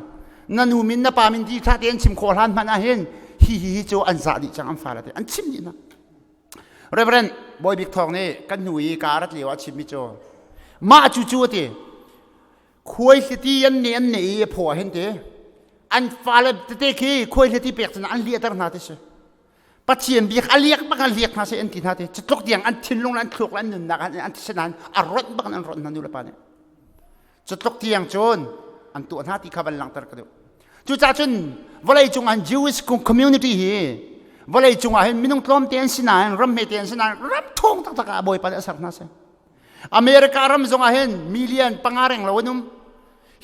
Na nu min na pa min ti tha te an chim khawh hlan hmanh ah hin hi hi hi cu an zah dih cang an fale te an chim dih hna. Reverend Bawi Bik Thawng nih kan hnu i ka rat lio ah chimmi cu mah cu cu ati khuaihliti an ne an ne i a phaw ah hin ti an fale tete khi khuaihliti pek cun an liahter hna ti si. Pathian biak a liak bak an liak hna seh an ti hna te cutluk tiang an thinlung le an thluak le an nunnak an an thisen an a ronh bak an ronh hna nu le pa nih cutluk tiang cun an tuah hna ti kha van langhter ka duh. Cucaah cun vawlei cung ah Jewish community hi vawlei cung ah hin minung tlawmte an si nain ram hmete an si nain ram thawng taktak ah Bawipa nih a ser hna seh. America ram zong ah hin million panga reng lo an um.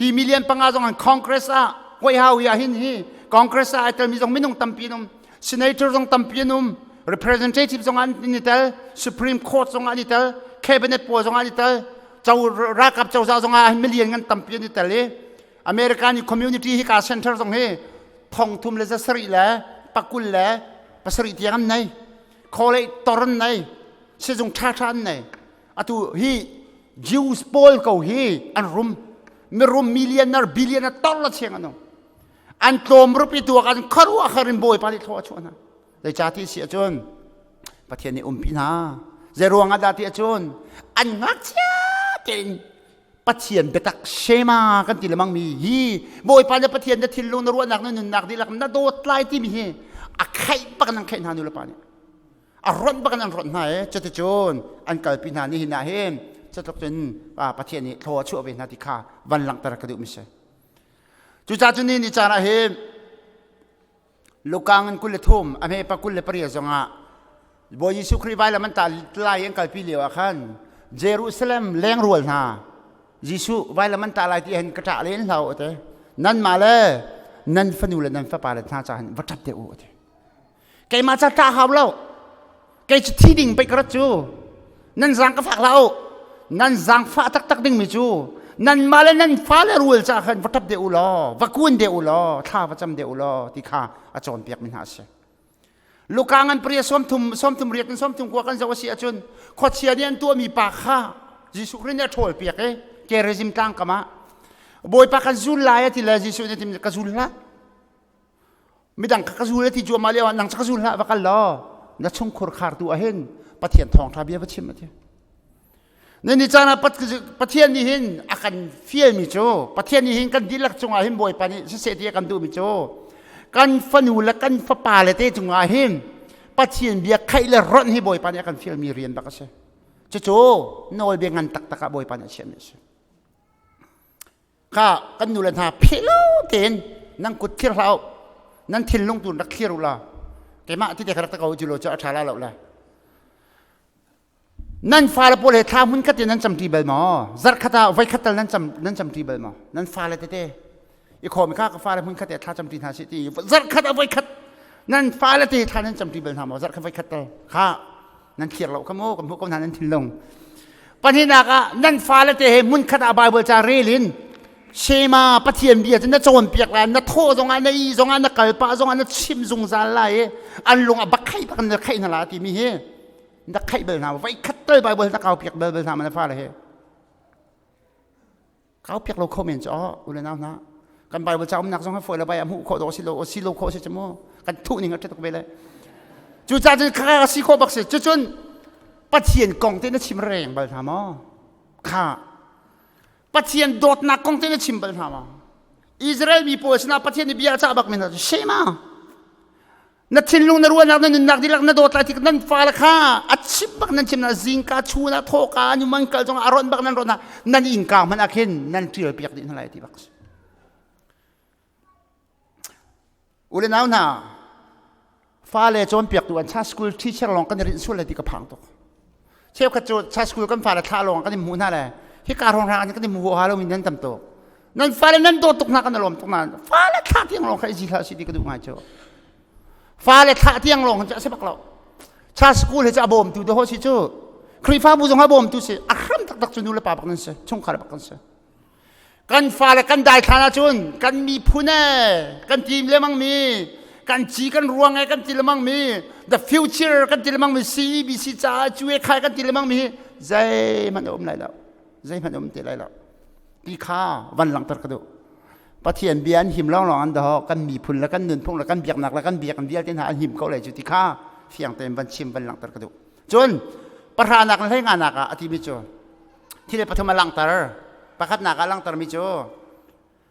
Hi million panga zong an Congress ah White House ah hin hi Congress ah ai telmi zong minung tampi an um. Senator zong tampi an um. Representative zong an i tel. Supreme Court zong an i tel. Cabinet pawl zong an i tel. Cho ralkap cozah zong ah million ngan tampi an i tel i American community hi ka center zong hi thong thum le zasarih le pakul le pasarih tiang an nei. College tor an nei. Sizung ṭhaṭha an nei. Atu hi Jews pawl ko hi an rum. Mirum millionaire billionaire tor la cheng an um. An tlawm rupi tuak an kharu a in Bawipa nih thlawh a chuah hna. Zeicah si ahcun Pathian nih umpi hna. Zeiruang ah dah ti ahcun an ngakchia tein Pathian biatak Shema kan ti lemang mi hi Bawipa na Pathian na thinlung na ruahnak na nunnak dihlak na dawt lai timi hi a khaih bak in an khaih hna nu le pa nih. A ronh bak in an ronh hna i cuticun an kalpi hna nihin ah hin cutluk cun Pathian nih thlaw a chuah ve hna ti kha van langhter ka duhmi si. Cucaah cun ni ni caan ah hin Lukang in 23 a hme pa 28 zongah Bawi Jesuh Khrih vailam an ta lai an kalpi lio ah khan Jerusalem lengrual hna Jesuh vailam an ta lai ti hin ka ṭah len hlau ate nanmah le nan fanu le nan fapa le hna ca hin va ṭap te u ate. Keimah ca ṭah hau lo. Kei cu thi ding pei ka rat cu. Nan zaang ka fak hlah u. Nan zaangfah taktak dingmi cu nanmah le nan fale rual caah khan va ṭap deuh u law, va kun deuh u law, thla va cam deuh u law ti kha a cawnpiakmi hna a si. Luka ngan pria sawmthum sawmthum riat in sawmthum kua kan zoh a si ahcun khuachia nih an tuahmi pa kha Jesuh Khrih nih a ṭhawl piak i Gerizim tlang kam ah Bawipa kan zul lai a ti le Jesuh nih a ti ka zul hlah. Midang kha ka zul ti cuahmah lio ah nang cu ka zul hlah va kal law na chungkhur khartu ah hin Pathian thawngṭha bia va chim a ti. Ni ni caan ah Pathian nih hin a kan fialmi cu Pathian nih hin kan dihlak cungah hin Bawipa nih siseh ti a kan duhmi cu kan fanu le kan fapa le te cungah hin Pathian bia khaih le ronh hi Bawipa nih a kan fialmi rian bak a si. Cucu nawlbia ngan taktak ah Bawipa nih a chiahmi a si. Kha kan nu le hna pheh lo tein nan kut thlir hlah u, nan thinlung tu rak thlir u law keimah ti te kha rak ta ko cu lo cu a ṭha la lo le. Nan fale pawl he thla hmun khat in nan camṭi bal maw? Zarh khat ah voi khat tal nan cam nan camṭi bal maw? Nan fale tete i khawm kha ka fale hmun khat te thla camṭi hna sih ti zarh khat ah voi khat nan fale te thla nan camṭi bal hna maw? Zarh khat voi khat tal kha nan thlir lo kha mu kan hmuh ko hna nan thinlung. Pahnihnak ah nan fale te he hmun khat ah Bible ca rel in Shema Pathian bia cu na cawnpiak lai, na thawh zongah na ih zongah na kal pah zongah na chim zungzal lai i an lung a bak khaih bak na khaih hna la timi hi na khaih bal hna voi khat tal Bible na kau piak bal bal hna ma na fale he kau piak lo kho men cu u le nau hna kan Bible ca umnak zong ha foi lo bai a hmuh khawh dawh si lo si lo khawh si cu mu kan thuh ning a ṭha tuk ve le cucaah cun kha si khawh bak si cucun Pathian kong te na chim reng bal hna maw kha Pathian dawtnak kong te na chim bal hna maw Israel mi pawl sinah Pathian nih bia a cah bak mi hna cu Shema na thinlung na ruahnak na nunnak dihlak na dawt lai tik nan fale kha a chim bak nan chim na zingka chun ah thawka an man kal zong a ron bak nan ron ah nan innka hmanh ah khin nan ṭial piak dih hna lai ti bak u le nau hna fale cawnpiaktu an cha school teacher lawng kan i rinh sual lai ti ka phang tuk cheukhat cu cha school kan fale thlah lawng kan i hmuh hna le hika hrawng hrang kan i hmu ha lo mi nan tam tuk nan fale nan dawt tuk hna kan i lawm tuk na fale thlah tiang lawng kha i zi hlah si ti ka duh ngai cu. Fale thlah tiang lawng cu a si bak lo. Church school hi cu a bawmtu te ho si cu. Khrihfabu zong a bawmtu si. A hram taktak cu nu le pa bak nan si. Chungkhar bak kan si. Kan fale kan daithlan ahcun kan miphun e kan ti lemang mi kan ci kan ruang e kan ti lemang mi the future kan ti lemang mi CBC caah cu e khai kan ti lemang mi hi zeihmanh a um lai lo. Zeihmanh a um te lai lo. Ti kha van langhter ka duh. Pathian bia an him lawnglawng an daw kan miphun le kan nunphung le kan biaknak le kan biakinn vialte hna an him ko lai cu ti kha fiang tein van chim van langhter ka duh. Cun pahranak le hleinganak ah a timi cu thil pathum a langhter. Pakhatnak ah langhtermi cu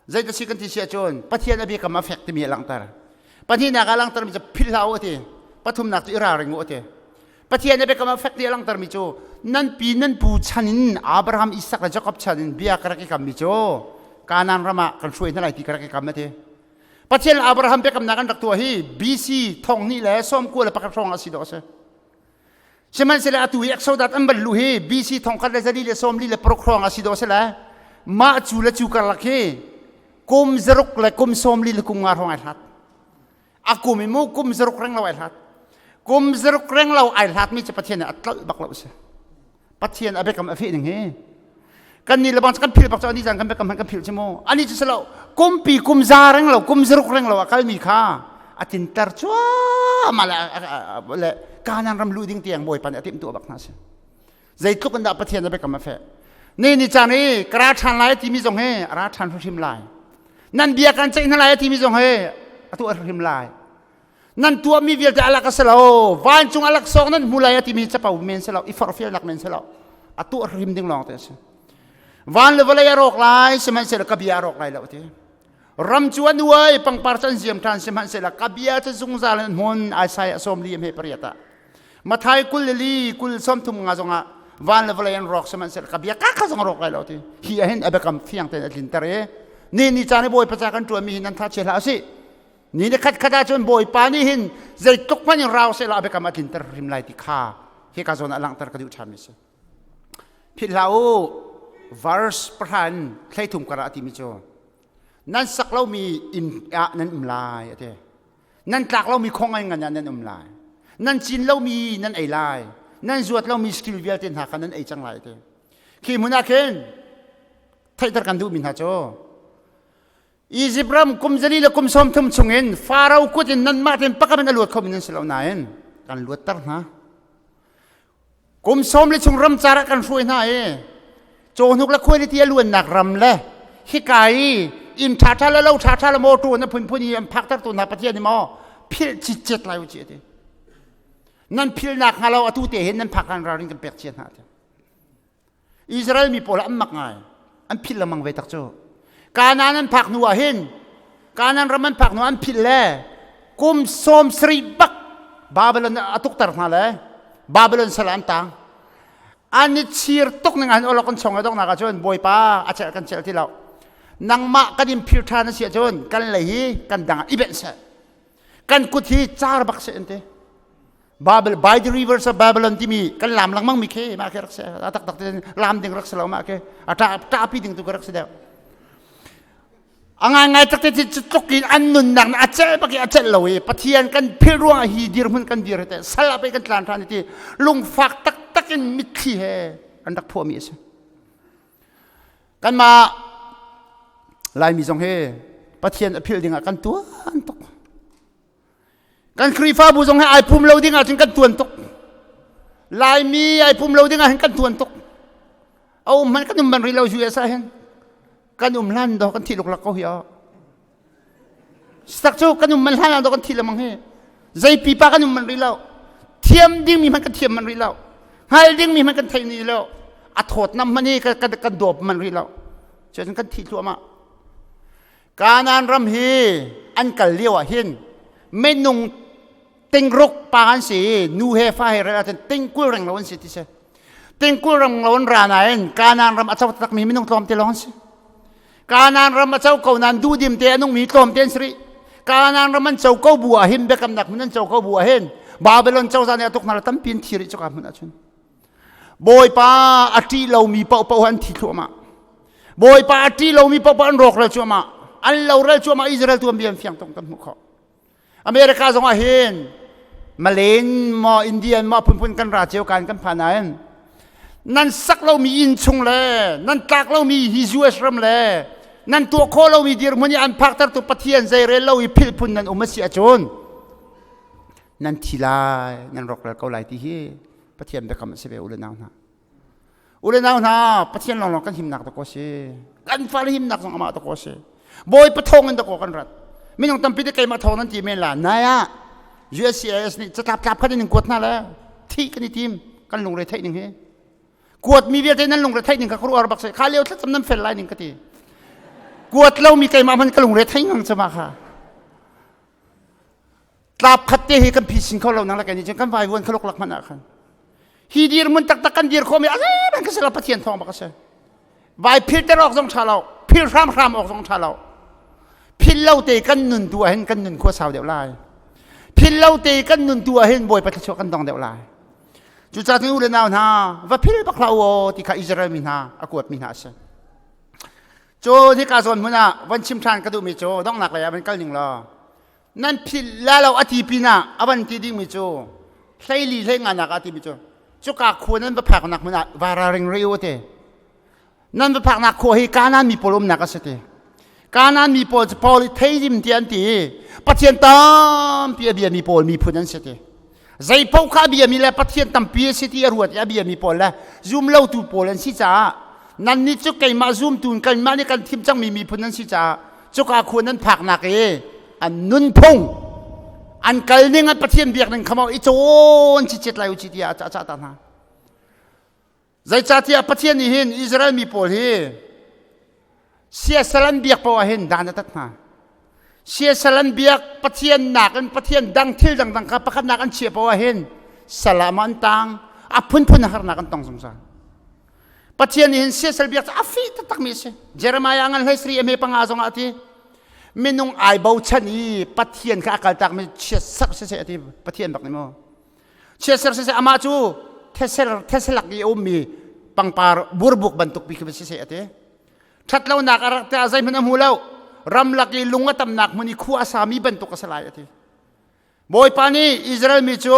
zeidah si kan ti si ahcun Pathian a biakam a fek timi a langhter. Pahnihnak ah langhtermi cu philh hlah u a ti. Pathumnak cu i ralring u a ti. Pathian a biakam a fek ti a langhtermi cu nan pi nan pu chan in Abraham, Isak le Jakob chan in bia ka rak i kammi cu Kanaan ram ah kan hruai hna lai ti ka rak i kam a ti. Pathian le Abraham biakamnak an rak tuah hi BC thong hnih le sawm kua le pakhat hrawng a si dawh a si. Sihmanhsehlaw atu hi Exodus an van luh hi BC thong khat le zali le sawm li le paruk hrawng a si dawh a si le mah cu le cu karlak hi kum zaruk le kum sawm li le kum nga hrawng ai hlat. A kum i mu kum zaruk reng lo ai hlat. Kum zaruk reng lo ai hlat mi cu Pathian nih a tlolh bak lo si. Pathian a biakam a feh ning hi. Kan ni lebang kan philh bak cu ani zan kan biakam kan philh ci mu. Ani cu silo kumpi kum za reng lo kum zaruk reng lo a kal mi kha a tinter cuahmah le le Kanaan ram luh ding tiang Bawipa nih a timh tuah bak hna si. Zeitluk in dah Pathian a biakam a feh. Ni ni caan i ka ra ṭhan lai timi zong hi a ra ṭhan hrimhrim lai. Nan bia kan ceih hna lai timi zong hi a tuah hrimhrim lai. Nan tuahmi vialte alak a si lo. Vancung a laksawng nan hmu lai a timi capo men si lo, i forhfialnak men si lo. A tuah hrim ding lawng te a si. Van le vawlei a rawk lai, sihmanhsehlaw ka bia a rawk lai lo a ti. Ram cu an uai, pangpar cu an ziam ṭhan, sihmanhsehlaw ka bia cu zungzal in hmun Isaiah sawm li he pariat ah. Mathai 20 le li 20 sawm thum nga zongah van le vawlei an rawk sihmanhsehlaw ka bia ka kha zong a rawk lai lo ti. Hi ah hin a biakam fiang tein a tlinter i ni ni caan i Bawipa ca kan ṭuanmi hi nan tha chia hlah usih. Ni ni khat khat ahcun Bawipa nih hin zeitluk hmanh in rau sehlaw a biakam a tlinter hrim lai ti kha hika zawn ah langhter ka duh ṭhanmi a si. Philh hlah u, verse pahra in 13 kar ah a timi cu nan sak lomi inn ah nan um lai a ti. Nan tlak lomi khong ngan ah nan um lai. Nan cin lomi nan ei lai. Nan zuat lomi skill vialte hna kha nan ei cang lai a ti. Khi hmun ah khin theihter kan duhmi hna cu Izipt ram kum zali le kum sawm thum chungin Faro kut in nanmah tein pakam in a luat khomi nan si lo nain kan luatter hna. Kum sawm le chung ramcar ah kan hruai hna i cawhnuk le khuailiti a luannak ram le hika i inn ṭhaṭha le lo ṭhaṭha le mawṭaw na phunphun i an phaktertu hna Pathian nih maw philh citcet lai u ci a ti. Nan philnak hnga lo atu te hin nan phak hlan ralrin kan pek cia hna ti. Israel mi pawl an mak ngai. An philh lengmang ve tak cu. Kanaan an phak hnu ah hin Kanaan ram an phak hnu an philh le kum 70 bak Babylon a tukter hna le Babylon sal an tang. An i chir tuk ning an olok an chong donghnak ah cun Bawipa a celh kan celh ti lo. Nangmah kan in phir ṭhan a si ahcun kan lei hi kan dang ah i benh seh. Kan kut hi car bak seh an ti. Babel by the rivers of Babylon timi kan lam lengmang mi khi mah khi rak si a taktak te lam ding rak si lo mah khi a ṭah ṭahpi ding tu ka rak si deuh a ngai ngai tak te cu tluk in an nunnak a celh bak i a celh lo i Pathian kan philh ruang ah hi dirhmun kan dir te sal ah pei kan tlan ṭhan ti lungfak taktak in mitthli he an rak phuahmi a si kanmah Laimi zong hi Pathian a philh ding ah kan tuan tuk Kan Khrihfabu zong hi ai pum lo ding ahcun kan tuan tuk. Laimi ai pum lo ding ah hin kan tuan tuk. A um hmanh kan um ban rih lo US ah hin. Kan um hlan do kan thi luklak ko hi a. Sak cu kan um man hlan do kan thi lemang hi. Zei pipa kan um man rih lo. Thiam ding mi hmanh kan thiam man rih lo. Hngal ding mi hmanh kan thei ni lo. A thawt nam hmanh hi kan kan dawp man rih lo. Cuacun kan thi thluahmah. Kanaan ram hi an kal lio ah hin minung tingruk pa an si i nu he fa he rel ahcun tingkul reng lo an si ti si. Tingkul reng lo an ra nain Kanaan ram a co takmi minung tlawmte lawng an si. Kanaan ram a co ko nain duhdim te a nungmi tlawmte an si rih. Kanaan ram an co ko bu ah hin biakamnak hmun an co ko bu ah hin Babylon cozah nih a tuk hna tampi an thi rih cuka hmun ahcun. Bawipa a ṭih lomi paohpaoh an thi thluahmah. Bawipa a ṭih lomi paohpaoh an rawkral cuahmah. An loral cuahmah Israel tuanbia an fiang tuk kan hmuh khawh. America zong ah hin Malayn maw Indian maw phunphun kan ra cio kan kan phan nain nan sak lomi inn chung le nan tlak lomi hi US ram le nan tuah khawh lomi dirhmun i an phaktertu Pathian zeirel lo i philh phun nan um a si ahcun nan thi lai nan rawkral ko lai ti hi Pathian biakam a si ve u le nau hna. U le nau hna Pathian lawnglawng kan himnak dakaw si. Kan fale himnak zong amah dakaw si. Bawipa thawng in dakaw kan rat. Minung tampi te keimah thawng nan ti men la. Nai ah USCIS nih catlap tlap khat in in kuat hna le thi kan i tim kan lungre theih ning hi. Kuat mi vialte nan lungre theih ning kha khuaruahhar bak si. Kha lio thlacam nan fel lai ning ka ti. Kuat lomi keimah hmanh ka lungre thei ngang chama kha. Tlap khat te hi kan phisin kho lo nang le kai nih cun kan vaivuan khaluk lak hmanh ah khan hi dirhmun taktak kan dir khawh mi a zeihmanh ka si lo Pathian thawng bak a si. Vai philter awk zong ṭha lo, phil hramhram awk zong ṭha lo. Phil lo te kan nun tu ahhin kan nun khua sau deuh lai. Phil lo te kan nun tu ahhin Bawipa thluachuah kan dong deuh lai. Cucaah cun u le nau hna va phil bak hlah u aw ti kha Israel mi hna a kuat mi hna a si. Cu hika zawn hmun ah van chim ṭhan ka duhmi cu donghnak lei ah van kal ning law nan philh la lo a ti pinah a van ti dingmi cu hleili hlei nganak a timi cu cuka khua nan va phaknak hmun ah vara ring rih u te nan va phaknak khua hi Kanaan mi pawl umnak a si ti Kanaan mi pawl cu Paul i theidim ti an ti Pathian tampi a biami pawl miphun an si ti zei paoh kha a biami le Pathian tampi a si ti a ruat i a biami pawl le zum lotu pawl an si caah nannih cu keimah zumtu in keimah nih kan thim cangmi miphun an si caah cuka khua nan phaknak i an nunphung an kal ning an Pathian biak ning kha maw i cawn cicet lai u ci tiah a cah ta hna. Zeicahtiah Pathian nih hin Israel mi pawl hi siasal an biak paoh ah hin dan a tat hna. Siasal an biak Pathian nakin Pathian dang thil dangdang kha pakhatnak an chiah paoh ah hin sal ah maw an tang a phunphun harnak an tong zungzal. Pathian nih hin siasal biak cu a fih taktakmi a si. Jeremiah ngan hlei sari a hme panga zongah a ti. Minung ai bochan i Pathian kha a kaltakmi chiatserh siseh a ti. Pathian bak nih maw? Chiatser siseh amah cu thesel theselak i a ummi pangpar burbuk bantuk pi khi va siseh a ti. Ṭhatlonak a rak tiah zeihmanh a hmu lo. Ramlak i lung a tamnak hmun i khua a sami bantuk a si lai a ti. Bawipa nih Israel mi cu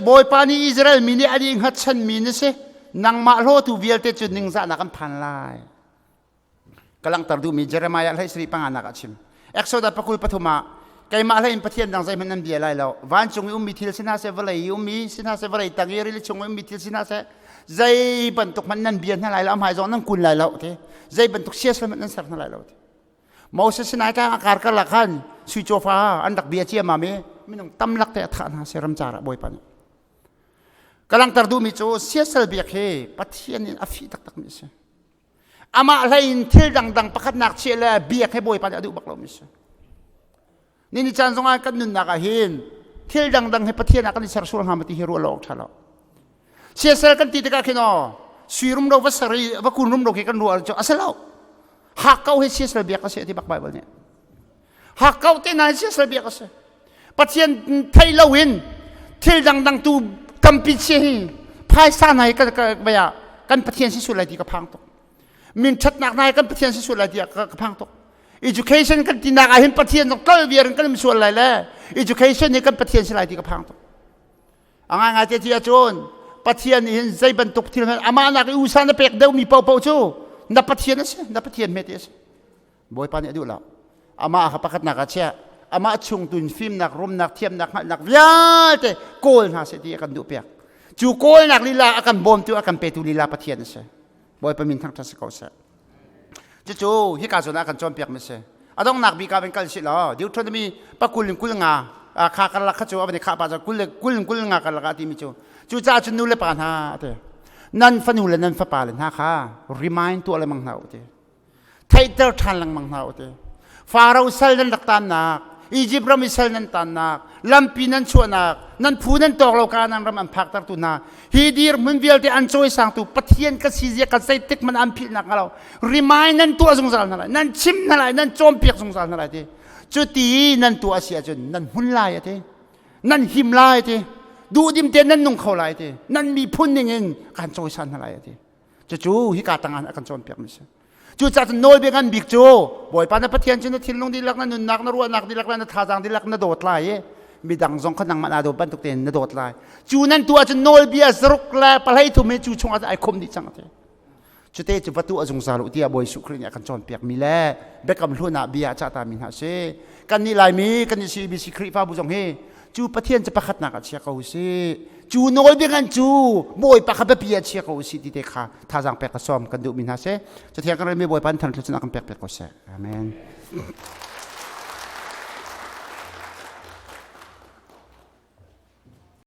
Bawipa nih Israel mi nih an i hngatchanmi na si. Nangmah hlawtu vialte cu ningzahnak an phan lai. Ka langhter duhmi Jeremiah hlei sarih panganak ah chim. Exodus pakul pathum ah keimah hlei in Pathian dang zeihmanh nan bia lai lo. Vancung i ummi thil si hna seh, vawlei i ummi si hna seh, vawlei tang i rili chung i ummi thil si hna seh, zei bantuk hmanh nan bia hna lai lo, a hmai zong nan kun lai lo ti. Zei bantuk siasal hmanh nan ser hna lai lo ti. Moses Sinai tlang a kar karlak khan sui cawfa an rak bia ciammam i minung tam lak te a thah hna si ramcar ah Bawipa nih. Ka langhter duhmi cu siasal biak hi Pathian in a fih taktakmi a si. Amah hlei in thil dangdang pakhatnak chiah le biak hi Bawipa nih a duh bak lomi a si. Nini caan zongah kan nunnak ah hin thil dangdang hi Pathian ah kan i ser sual hnga ma ti hi ruah lo awk ṭha lo. Siasal kan ti tikah khin aw sui rumro va ser i va kun rumro khi kan ruah cu a si lo. Hakkau hi siasal biak a si a ti bak Bible nih. Hakkau te nain siasal biak a si. Pathian thei loin thil dangdang tu tampi chia hi phaisa hna hi kan kan Pathian si sual lai ti ka phang tuk. Min ṭhatnak hna hi kan Pathian si sual lai ti ka phang tuk. Education kan tinak ah hin Pathian zong tlol viar in kan um sual lai le education hi kan Pathian si lai ti ka phang tuk. A ngaingai te ti ahcun Pathian nih hin zei bantuk thil hmanh amah nak i usa na pek deuhmi paohpaoh cu na Pathian a si, na Pathian hme ti a si. Bawipa nih a duh lo. Amah kha pakhatnak ah chiah. Amah chung tu in fimnak, rumnak, thiamnak, hngalhnak vialte kawl hna seh ti a kan duh piak. Cu kawlnak lila a kan bawmtu, a kan petu lila Pathian a si. Bawipa min thangṭhat si ko seh. Cucu hika zawn ah kan cawnpiakmi si. A donghnak bik ah van kal sih law Deuteronomy pakul in 20 kha karlak kha cu a van i khah pah cun kul in 20 karlak ah timi cu cucaah cun nu le pa hna ti nan fanu le nan fapa le hna kha remind tuah lengmang hna u ti theihter ṭhan lengmang hna u ti Faro sal nan rak tannak Egypt ram i sal nan tannak lampi nan chuahnak nan phu nan tawk lo Kanaan ram an phaktertu hna hi dirhmun vialte an cawisangtu Pathian ka si zia ka zeitik hmanh an philhnak hnga lo remind nan tuah zungzal hna lai nan chim hna lai nan cawnpiak zungzal hna lai ti cuti nan tuah a si ahcun nan hmun lai a ti nan him lai ti duhdim te nan nung kho lai ti nan miphun ning in kan cawisan hna lai a ti cucu hika tang ah a kan cawnpiak mi si cucaah cun nawlbia ngan bik cu. Bawipa na Pathian cu na thinlung dihlak, na nunnak, na ruahnak dihlak le na thazaang dihlak na dawt lai i midang zong kha nangmah naa dawt bantuk tein na dawt lai. Cu nan tuah cun nawlbia zaruk le pahlei thum hi cu chungah ai khum dih cang a ti. Cute cu va tuah zungzal u tiah Bawi Jesuh Khrih nih a kan cawnpiakmi le biakam hlun ah bia a cahtami hna a si. Kannih Laimi, kannih CBC Khrihfabu zong hi cu Pathian cu pakhatnak ah chia ko usih. Cu nawlbia ngan cu Bawipa kha biapi ah chia ko usih ti te kha thazaang pek ka sawm kan duhmi hna si. Cathiang kan relmi Bawipa in thangthluchin a kan pek piak ko seh. Amen.